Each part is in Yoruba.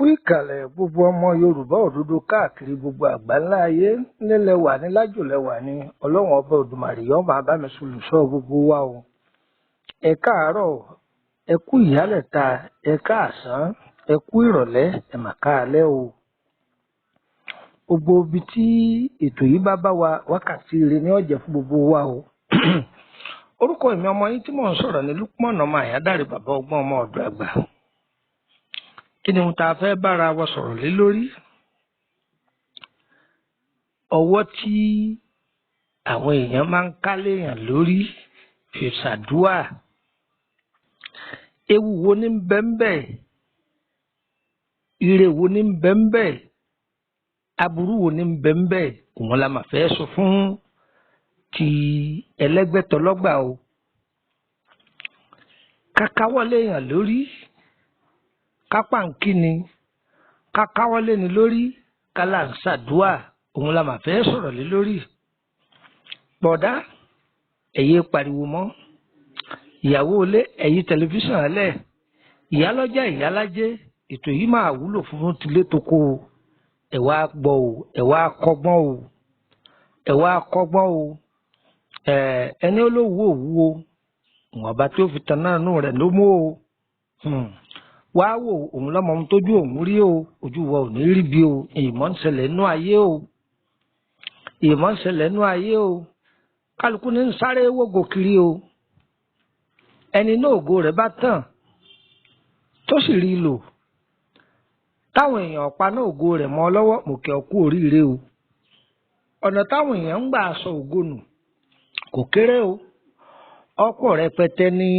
Ìkàlẹ̀ gbogbo ọmọ Yorùbá òdodo káàkiri gbogbo àgbáńlá ayé, nílẹ̀ wà ní lájòlẹ̀ wà ní. Ọlọ́run ọba Òdùmarè yóò máa bá mi solùṣọ́ gbogbo wa o. Ẹ káàárọ̀, ẹ kú ìyálẹ̀ta, ẹ káàsán, ẹ kú ìrọ̀lẹ́, ẹ mà káalẹ́ o. Gbogbo ibi tí ètò yìí bá bá wa, wákàtí ire ni ó jẹ́ fún gbogbo wa o. Orúkọ èmi ọmọ yín tí mò ń sọ̀rọ̀ ní Lukman ọmọ Àyándàrè, bàbá ọgbọ́n ọmọ ọ̀dọ̀ àgbà. Kí ni ohun tá a fẹ́ bára wa sọ̀rọ̀ lé lórí? Ọwọ́ tí àwọn èèyàn máa ń ká léèyàn lórí fi ṣàdúà. Ewu wo ní ń bẹ ńbẹ̀? Ire wo ní ń bẹ ńbẹ̀? Aburú wo ní ń bẹ ńbẹ̀? Òun la máa fẹ́ sọ fún ti ẹlẹ́gbẹ́tọlọ́gbà o. Kákáwọ́ léèyàn lórí, kápá ń kíni, kákáwọ́ léni lórí, kálá ń ṣàdúà, òun la máa fẹ́ sọ̀rọ̀ lé lórí. Bọ̀dá, ẹ̀yẹ pariwo mọ́. Ìyàwó ilé, ẹ̀yí tẹlifíṣàn ẹlẹ̀. Ìyálọ́jà, ìyálájé, ètò yìí máa wúlò fún tilé toko o. Ẹ wá gbọ́ o, ẹ wá kọ́gbọ́n o, ẹ wá kọ́gbọ́n o. Ẹni olówó òwú o, ìwọ̀nba tí ó fi tan náà nù rẹ̀ ló mú o. Wá wò òun lọ́mọ ohun tójú òun rí o, ojú wa ò ní rí bí o. Ìmọ̀ ń ṣẹlẹ̀ nú ayé o, ìmọ̀ ń ṣẹlẹ̀ nú ayé o. Kálukú ní ń sáré wógo kiri o. Ẹni náà ògo rẹ̀ bá tàn tó sì rí lò, táwọn èèyàn ọ̀pá náà ògo rẹ̀ mọ́ lọ́wọ́, mò kẹ́ ọ kú oríire o. Ọ̀nà táwọn èèyàn ń gbà sọ ògo nù kò kéré o, ọ̀pọ̀ rẹpẹtẹ ní.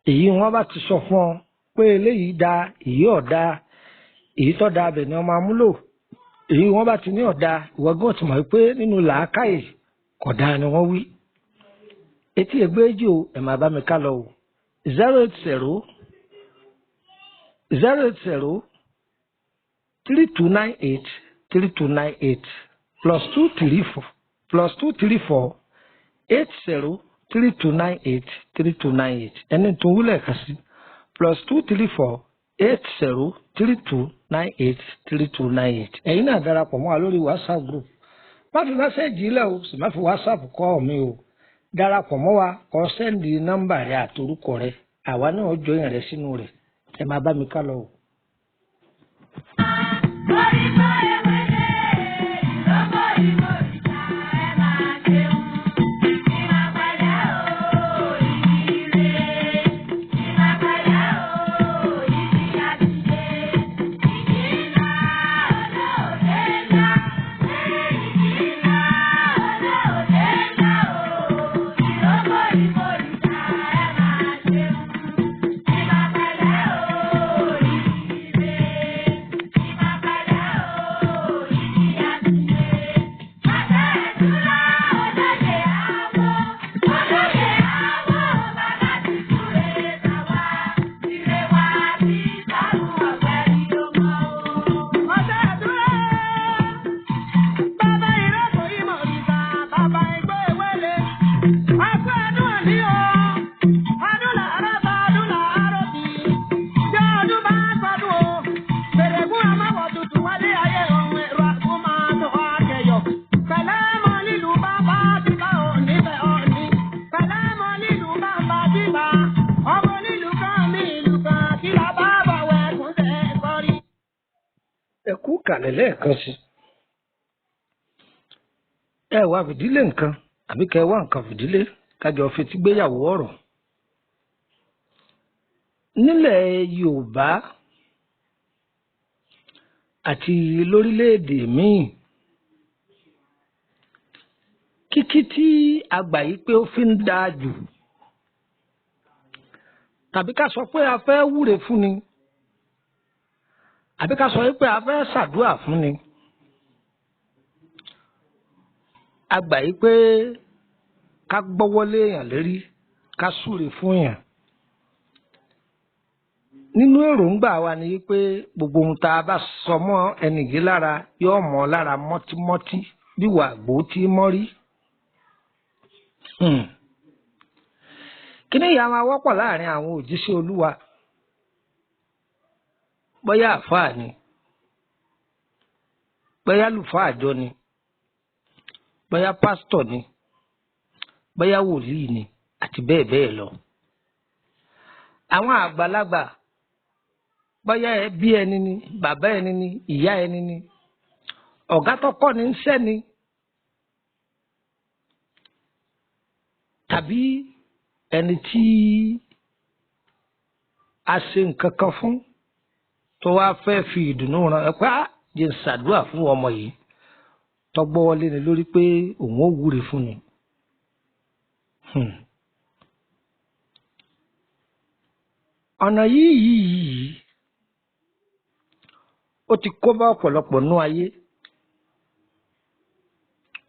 Èyí wọn bá ti sọ fún ọ pé eléyìí da, èyí ọ̀dà, èyí tó da abẹ ni wọn máa múlò. Èyí wọn bá ti ní ọ̀dà, ìwọ gán ti mọ̀ pé nínú làákàyè kódà ni wọ́n wí. Etí ẹgbẹ́ èjì o, ẹ̀ máa bá mi ká lọ o. 080 080 3298 3298, +234 +234 80 3298 3298. Ẹni tó wúlẹ̀ kà sí +234 80 3298 3298. Ẹ̀yin náà darapọ̀ mọ́ wa lórí WhatsApp group. Má fi message ilẹ̀ o, sì má fi WhatsApp kọ́ mi o. Darapọ̀ mọ́ wa, kó send nọ́mbà rẹ àtorúkọ rẹ, àwa náà join rẹ sínú rẹ̀. Ẹ máa bá mi ká lọ o. Ẹ kú kàlẹ̀ lẹ́ẹ̀kan sí. Ẹ wá fìdílé nǹkan àbí kẹ wá nǹkan fìdílé kájọ fetí gbéyàwó ọ̀rọ̀. Nílẹ̀ Yorùbá àti lórílẹ̀‐èdè míì, kíkí tí a gbà yí pé ó fi ń dáa jù, tàbí ká sọ pé a fẹ́ wúre fún ni, àbí ká sọ pé a fẹ́ ṣàdúrà fún ni, a gbà yí pé ká gbọ́wọ́lé èèyàn lérí, ká súre fún èèyàn. Nínú èròǹgbà wa ni pé gbogbo ohun tá a bá sọ mọ́ ẹnì yìí lára yóò mọ́ lára mọ́tímọ́tí bí wàá gbó tí mọ́ rí. Kíní ìyá máa wọ́pọ̀ láàrin àwọn òjíṣẹ́ Olúwa. Bóyá àfáà ni, bóyá àlùfáà àjọ ni, bóyá pásítọ̀ ni, bóyá wòlíì ni, àti bẹ́ẹ̀ bẹ́ẹ̀ lọ. Àwọn àgbàlagbà, bóyá ẹbí ẹni ni, bàbá ẹni ni, ìyá ẹni ni, ọ̀gá tó kọ́ ni ń sẹ́ni, tàbí ẹni tí a ṣe nǹkan kan fún tó wá fẹ́ fi ìdùnnú ran ẹ pé á jẹ́ n ṣàdúrà fún ọmọ yìí, tó gbọ́wọ́lé ni lórí pé òun ó wúre fún ni. Ọ̀nà yìí ó ti kó bá ọ̀pọ̀lọpọ̀ nínú ayé.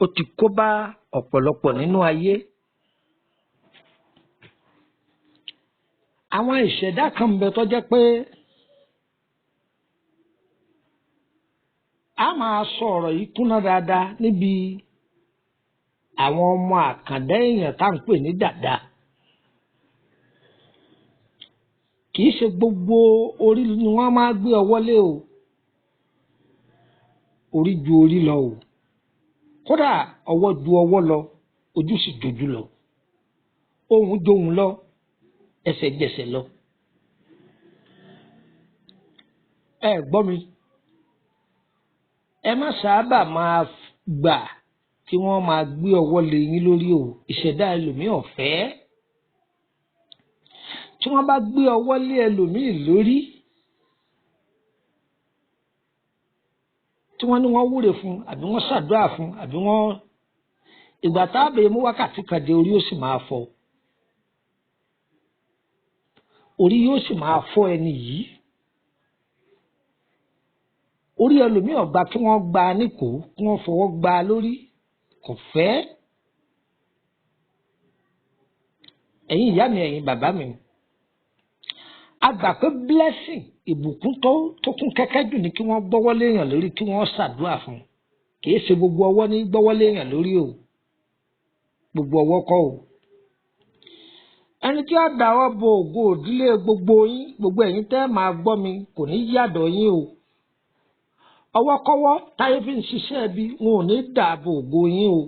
Ó ti kó bá ọ̀pọ̀lọpọ̀ nínú ayé. Àwọn ìṣẹ̀dá kan ń bẹ tó jẹ́ pé a máa sọ ọ̀rọ̀ yìí kúnná dáadáa níbi àwọn ọmọ àkàndá èèyàn tá à ń pè ní dàda. Kì í ṣe gbogbo orí ni wọ́n máa gbé ọwọ́ lé o. Orí ju orí lọ o. Kódà ọwọ́ ju ọwọ́ lọ, ojú sì jojú lọ. Ohùn johùn lọ, ẹsẹ̀ jẹsẹ̀ lọ. Ẹ gbọ́ mi. Ẹ má sábà máa gbà kí wọ́n máa gbé ọwọ́ lé yín lórí o. Ìṣẹ̀dá ẹlòmíì ọ̀fẹ́. Tí wọ́n bá gbé ọwọ́ lé ẹlòmíì lórí, tí wọ́n ní wọ́n wúre fún, àbí wọ́n ṣàdúrà fún, àbí wọ́n ìgbà táàbẹ̀ mú wákàtí kan dé, orí ó sì máa fọ́. Orí yóò sì máa fọ́ ẹni yìí. Orí ẹlòmíì ọ̀gbà kí wọ́n gba níkò, kí wọ́n fọwọ́ gba lórí, kò fẹ́. Ẹ̀yin ìyá mi, ẹ̀yin bàbá mi, a gbà pé blessing, ìbùkún tó kún kẹ́kẹ́ jù ní kí wọ́n gbọ́wọ́ léèyàn lórí, kí wọ́n ṣàdúrà fún. Kì í ṣe gbogbo ọwọ́ ní gbọ́wọ́ léèyàn lórí o. Gbogbo ọwọ́ kọ́ o. Ẹni tí ó dáwọ́ bo ògo òdílé gbogbo yín, gbogbo ẹ̀yin tẹ́ máa gbọ́ mi, kò ní yàdọ̀ yín o. Ọwọ́kọ́wọ́ táyé fi ń ṣiṣẹ́ ẹbí, wọn ò ní dààbò ògo yín o.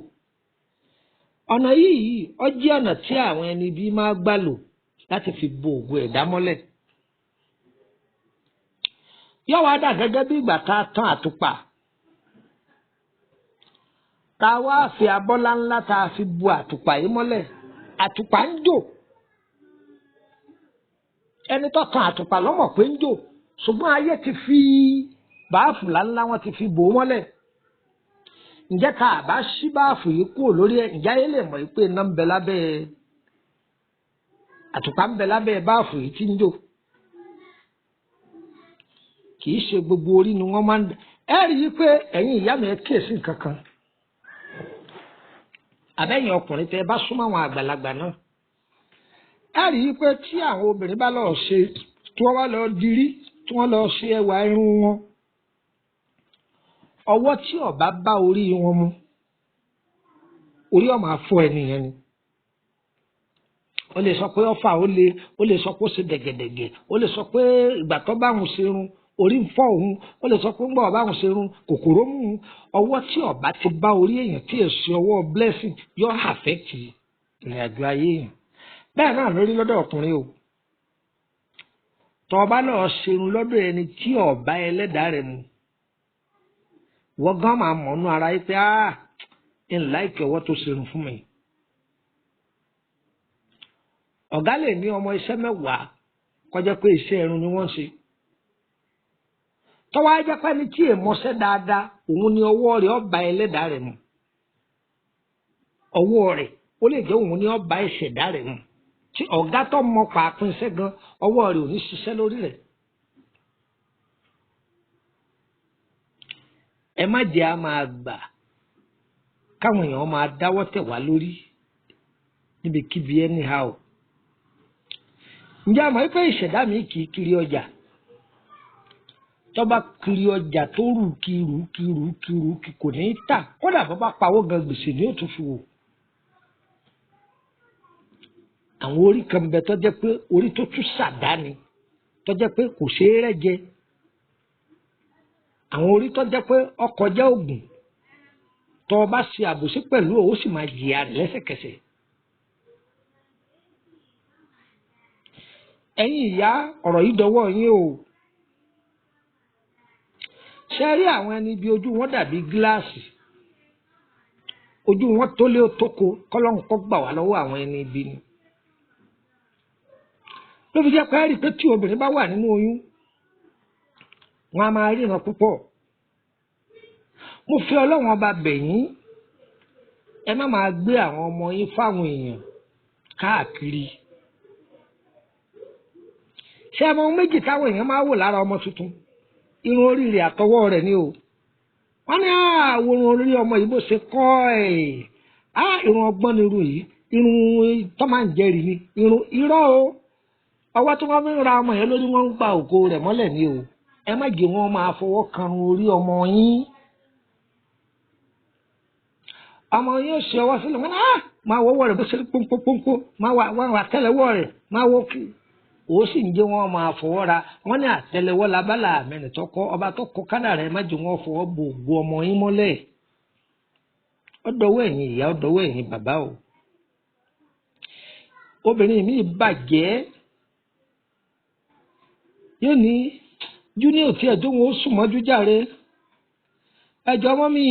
Ọ̀nà yìí ó jẹ́ ọ̀nà tí àwọn ẹni bí máa gbà lò láti fi bo ògo ẹ̀dá mọ́lẹ̀. Yóò wá dà gẹ́gẹ́ bí ìgbà tá a tán àtùpà. Tá a wá fi abọ́lá ńlá tá a fi bo àtùpà yìí mọ́lẹ̀. Àtùpà ń jò. Ẹni tó tan àtùpà lọ́mọ̀ pé ń jò. Ṣùgbọ́n ayé ti fi báàfù ńláńlá wọn ti fi bò ó mọ́lẹ̀. Ǹjẹ́ tá a bá ṣí báàfù yìí kúrò lórí ẹ̀, ǹjẹ́ ayé lè mọ̀ pé iná ń bẹ lábẹ́ àtùpà ń bẹ lábẹ́ báàfù yìí tí ń jò? Kì í ṣe gbogbo orí ni wọ́n máa ń ẹ rí i pé ẹ̀yin ìyá mi ẹ kíyèsí nǹkan kan. Àbẹ́yìn ọkùnrin tẹ bá súnmọ́ àwọn àgbàlagbà náà. Ẹ rí i pé tí àwọn obìnrin bá lọ ṣe, tí wọ́n bá lọ dirí, tí wọ́n lọ ṣe ẹwà irun wọn, ọwọ́ tí ó bá bá orí wọn mu, orí ó máa fọ́ ẹni yẹn ni. Ó lè sọ pé ó fà, ó lè sọ pé ó ṣe dẹ̀gẹ̀dẹ̀gẹ̀, ó lè sọ pé ìgbà tó bá òun ṣe irun, orí ń fọ́ òun, ó lè sọ pé ń gbọ́ bá òun ṣe irun, kòkòrò mú un. Ọwọ́ tí ó bá ti bá orí èèyàn tí èsì ọwọ́ blessing yóò affect ìrìn àjò ayé èèyàn. Bẹ́ẹ̀ náà lórí lọ́dọ̀ ọkùnrin o. Tó bá lọ ṣe irun lọ́dọ̀ ẹni tí ó bá ẹlẹ́dàá rẹ̀ mu, wọ́n gan máa mọ̀ ọ́nú ara yìí pé ń láìkẹ́ ọwọ́ tó ṣerun fún mi. Ọ̀gá lè ní ọmọ iṣẹ́ mẹ́wàá kọjá pé iṣẹ́ irun ni wọ́n ń ṣe. Tọ́wọ́ á jẹ́ pé ní tí èmọ̀ṣẹ́ dáadáa, òun ni ọwọ́ rẹ̀ ó bá ẹlẹ́dàá rẹ̀ mu. Ọwọ́ rẹ̀ ó lè jẹ́ òun ni ó bá ìṣẹ̀dá rẹ̀ mu. Tí ọ̀gá tó mọ pàápín iṣẹ́ gan, ọwọ́ rẹ̀ ò ní ṣiṣẹ́ lórí rẹ̀. Ẹ má jẹ́ a máa gbà káwọn èèyàn máa dáwọ́ tẹ̀ wá lórí níbikíbi anyhow. Ǹjẹ́ a mọ̀ pé ìṣẹ̀dá mi kì í kiri ọjà? Tó bá kiri ọjà tó rù kiri kiri kiri kò ní tà, kódà bó bá pawó gan gbèsè ní òtún fi wò. Àwọn orí kan bẹ tó jẹ́ pé orí tó tún ṣàdá ni, tó jẹ́ pé kò ṣeé rẹ́ jẹ. Àwọn orí tó jẹ́ pé ọkọjá ògùn, tó o bá ṣe àbòsí pẹ̀lú ó sì máa jìyà rẹ̀ lẹ́sẹ̀kẹsẹ̀. Ẹ̀yin ìyá, ọ̀rọ̀ yìí dọwọ́ yín o. Ṣé rí àwọn ẹni bí ojú wọn dàbí gíláàsì, ojú wọn tó lé tóko, kọ́lọ́hún kọ́ gbà wá lọ́wọ́ àwọn ẹni ibi ni. Ló fi jẹ́ pé rí pé tí obìnrin bá wà nínú oyún, wọn a máa ríran púpọ̀. Mo fi Ọlọ́run ọba bẹ̀ yín, ẹ má máa gbé àwọn ọmọ yín fáwọn èèyàn káàkiri. Ṣé ẹ mọ ohun méjì táwọn èèyàn máa wò lára ọmọ tuntun? Irun orí rẹ̀ àtọwọ́ rẹ̀ ni o. Wọ́n ní àwòrán orí ọmọ yìí bó ṣe kọ́ ẹ̀, á irun ọgbọ́n ni irun yìí, irun tó máa ń jẹrìí ni irun irọ́ o. Ọwọ́ tí wọ́n fi ń ra ọmọ yẹn lórí, wọ́n ń gba ògo rẹ̀ mọ́lẹ̀ ni o. Ẹ má jẹ́ wọ́n máa fọwọ́ kan orí ọmọ yín. Ọmọ yín ó ṣe ọwọ́ sílẹ̀, wọ́n á máa wọ́wọ́ rẹ̀ bó ṣe pọ́npọ́npọ́npọ́, máa wà tẹ́lẹ̀wọ́ rẹ̀, máa wọ́ kí ó sì ń jẹ́ wọ́n máa fọwọ́ ra. Wọ́n ní àtẹ́lẹwọ́ labálà mẹ́rin tó kọ́ ọba tó kọ́ kádà rẹ̀, má jẹ́ wọ́n fọwọ́ bo ògo ọmọ yín mọ́lẹ̀. Ó dọwọ́ ẹ̀yin ìyá, ó dọwọ́ ẹ̀yin bàbá o. Obìnrin mi bàjẹ́, yóò ní júnior tí ẹjọ́ wọn ó sùn mọ́jú járe, ẹjọ́ mọ́mí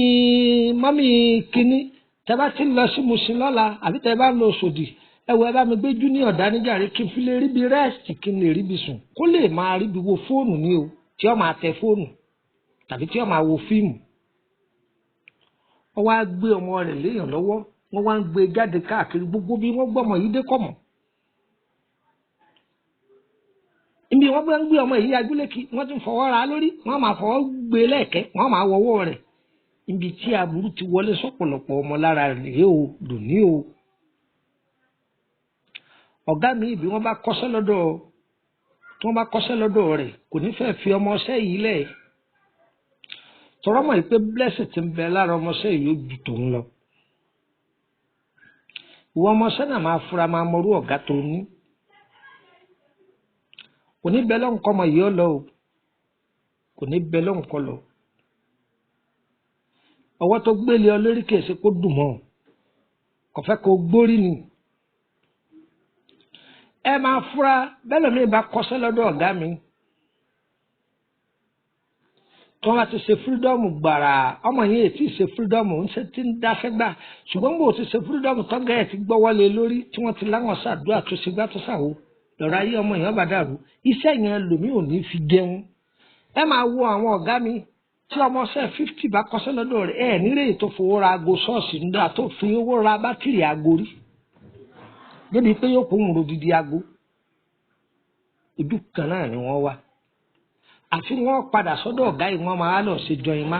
mọ́mí kínní, tẹ́ bá ti lọ sí Mùṣín lọ́la àbí tẹ́ bá ń lọ Òṣòdì, ẹwọ ẹ bá mi gbé júnior dání jàre, kí n fi lè ríbi rẹ́ẹ̀sì, kí n lè ríbi sùn, kó lè máa ríbi wo fóònù ni o, tí ó máa tẹ fóònù tàbí tí ó máa wo fíìmù. Wọ́n wá gbé ọmọ rẹ̀ léèyàn lọ́wọ́, wọ́n wá ń gbé jáde káàkiri gbogbo bí wọ́n gbọ́mọ yìí dé kọ̀mọ̀. Ibi wọ́n gbé ọmọ yìí ajúlẹ̀kì, wọ́n ti ń fọwọ́ ra lórí, wọ́n máa fọwọ́ gbé lẹ́ẹ̀kẹ́, wọ́n máa wọwọ́ rẹ̀. Ibi tí aburú ti wọlé sọ́pọ̀lọpọ̀ ọmọ lára rèé o, dùn ní o. Ọ̀gá mi bí wọ́n bá kọ́ṣẹ́ lọ́dọ̀, tí wọ́n bá kọ́ṣẹ́ lọ́dọ̀ rẹ̀, kò ní fẹ́ fi ọmọọṣẹ́ yìí lẹ̀. Tọrọ mọ̀ pé blessing ti ń bẹ lára ọmọọṣẹ́ yìí ó ju tòun lọ. Ìwọ ọmọọṣẹ́ náà máa fura, máa mọrú ọ̀gá tó ní. Kò ní bẹ lọ́nkọ́ ọmọ yìí ó lọ o. Kò ní bẹ lọ́nkọ́ lọ. Ọwọ́ tó gbélé ọ lórí kìí ṣe kó dùn mọ́ ọ. Kò fẹ́ kó gbórí ni. Ẹ máa fura bẹ́ẹ̀ lómi bá kọ́ṣẹ́ lọ́dọ̀ ọ̀gá mi. Tí wọ́n bá ti ṣe fírídọ́ọ̀mù gbàrà, ọmọ yẹn ètí ṣe fírídọ́ọ̀mù ń ṣe ti ń dáṣẹ́ gbà. Ṣùgbọ́n bó ti ṣe fírídọ́ọ̀mù tọ́gà ẹ̀ ti gbọ́wọ́lé lórí tí wọ́n ti láwọn ṣàdúrà tó ṣe gbá tó ṣàwó. Lọ́rọ̀ ayé ọmọ yẹn bá dàrú. Iṣẹ́ yẹn lòmí ò ní fi jẹun. Ẹ máa wo àwọn ọ̀gá mi tí ọmọọṣẹ́ 50 bá kọ́ṣẹ́ lọ́dọ̀ rẹ̀, ẹ̀ nírè tó fowó ra aago ṣọ́ọ̀ṣì ńlá tó fi owó ra bátìrì aago rí. Débi pé yóò kóhun rodidi aago. Ojú kan náà ni wọ́n wá. Àfi wọ́n padà sọ́dọ̀ ọ̀gá yìí, wọ́n máa lọ ṣe jọyìn má.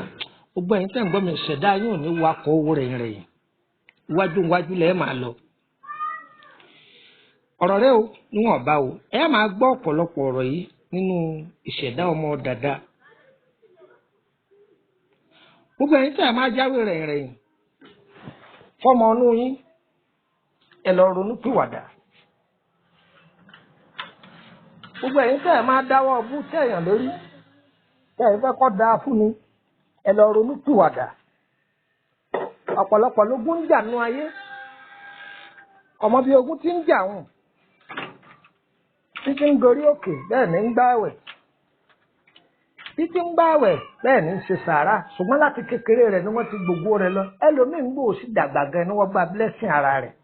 Gbogbo ẹ̀yin tẹ̀ ń gbọ́ mi, ṣẹ̀dá yóò ní wakọ̀ owó rẹ̀ rẹ̀. Iwájú iwájú lẹ̀ máa lọ. Ọ̀rọ̀ rẹ o, níwọ̀n bá o. Ẹ máa gbọ́ ọ̀pọ̀lọpọ̀ ọ̀rọ̀ yìí nínú ìṣẹ̀dá ọmọ dàda. Gbogbo ẹ̀yin tẹ̀ máa jáwé rẹ̀ rẹ̀ fọmọ ọnú yín, ẹ lọ ronú pìwàdà. Gbogbo ẹ̀yin tẹ́ ẹ máa dáwọ́ ọbú tẹ̀yàn lórí, tẹ́ ẹ fẹ́ kọ́ da fún mi, ẹ lọ ronú pìwàdà. Ọ̀pọ̀lọpọ̀ lógún ń jà nínú ayé, ọmọ bíi ogun ti ń jà wọn, títí ń gorí òkè bẹ́ẹ̀ ní ń gbààwẹ̀, títí ń gbààwẹ̀ bẹ́ẹ̀ ní ń ṣe sàárà. Ṣùgbọ́n láti kékeré rẹ̀ ni wọ́n ti gbogbo rẹ̀ lọ. Ẹlòmíín gbòó sí dàgbà gan ni wọ́n gba blessing ara rẹ̀,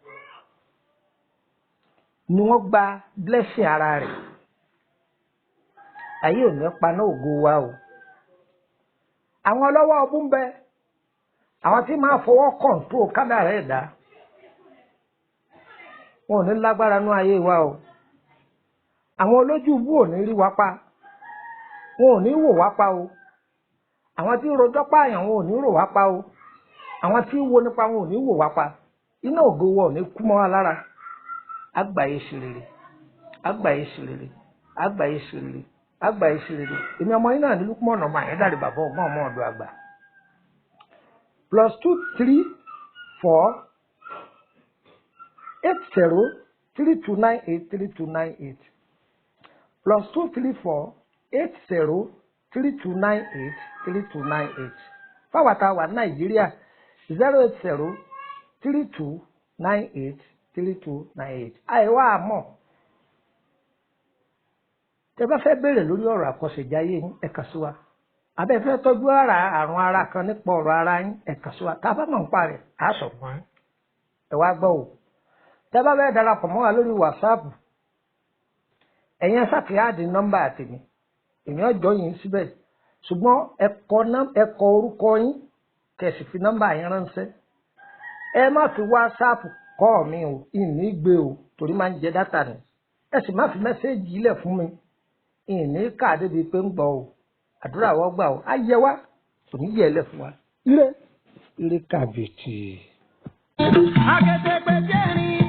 ni wọ́n gba blessing ara rẹ̀. Ayé ò ní paná ògo wa o. Àwọn ọlọ́wọ́ ọbú ń bẹ, àwọn tí máa fọwọ́ kọ̀ǹtró kádàrá ẹ̀dá, wọn ò ní lágbára nú ayé wa o. Àwọn olójú ibú ò ní rí wa pa, wọn ò ní wò wá pa o. Àwọn tí ń rojọ́ pààyàn wọn ò ní rò wá pa o. Àwọn tí ń wo nípa wọn ò ní wò wá pa. Iná ògo wa ò ní kú mọ́ wa lára. Àgbáyé ṣe rere, àgbáyé ṣe rere, àgbáyé ṣe rere, àgbáyé ṣe rere. Èmi ọmọ yín náà ní Lukman ọmọ Àyándàrè, bàbá ọgbọ́n ọmọ ọ̀dọ̀ àgbà. +2 3 4 8 0 3 2 9 8 3 2 9 8, +2 3 4 8 0 3298 3298. Fáwọn tá a wà ní Nàìjíríà, 080 3298 3298. Àìwá àmọ́ tẹ bá fẹ́ béèrè lórí ọ̀rọ̀ àkọsẹ̀jáyé yín, ẹ kàn sí wa. Abẹ́ fẹ́ tọ́jú ara àrùn ara kan nípa ọ̀rọ̀ ara yín, ẹ kàn sí wa. Tá a bá mọ̀ nípa rẹ̀, á sọ fún yín. Ẹ wá gbọ́ o, tẹ bá fẹ́ darapọ̀ mọ́ wa lórí WhatsApp, ẹ̀yin ẹ ṣàkíyàdì nọ́mbà tèmi, èmi ọjọ́ yìí síbẹ̀. Ṣùgbọ́n ẹ kọ orúkọ yín, kẹ́ sì fi nọ́mbà yín ránṣẹ́. Ẹ má fi WhatsApp kọ́ mi o, ìní gbé o, torí máa ń jẹ dátà ni. Ẹ sì má fi mẹ́sẹ́ẹ̀jì ilẹ̀ fún mi, ìní ká débi pé ń gbọ́ o. Àdúrà wọ́n gbà o, á yẹ wá, kò ní yẹ ẹ lẹ̀ fún wa. Ire ire kàbìtì. Akẹtẹgbẹ jẹrin.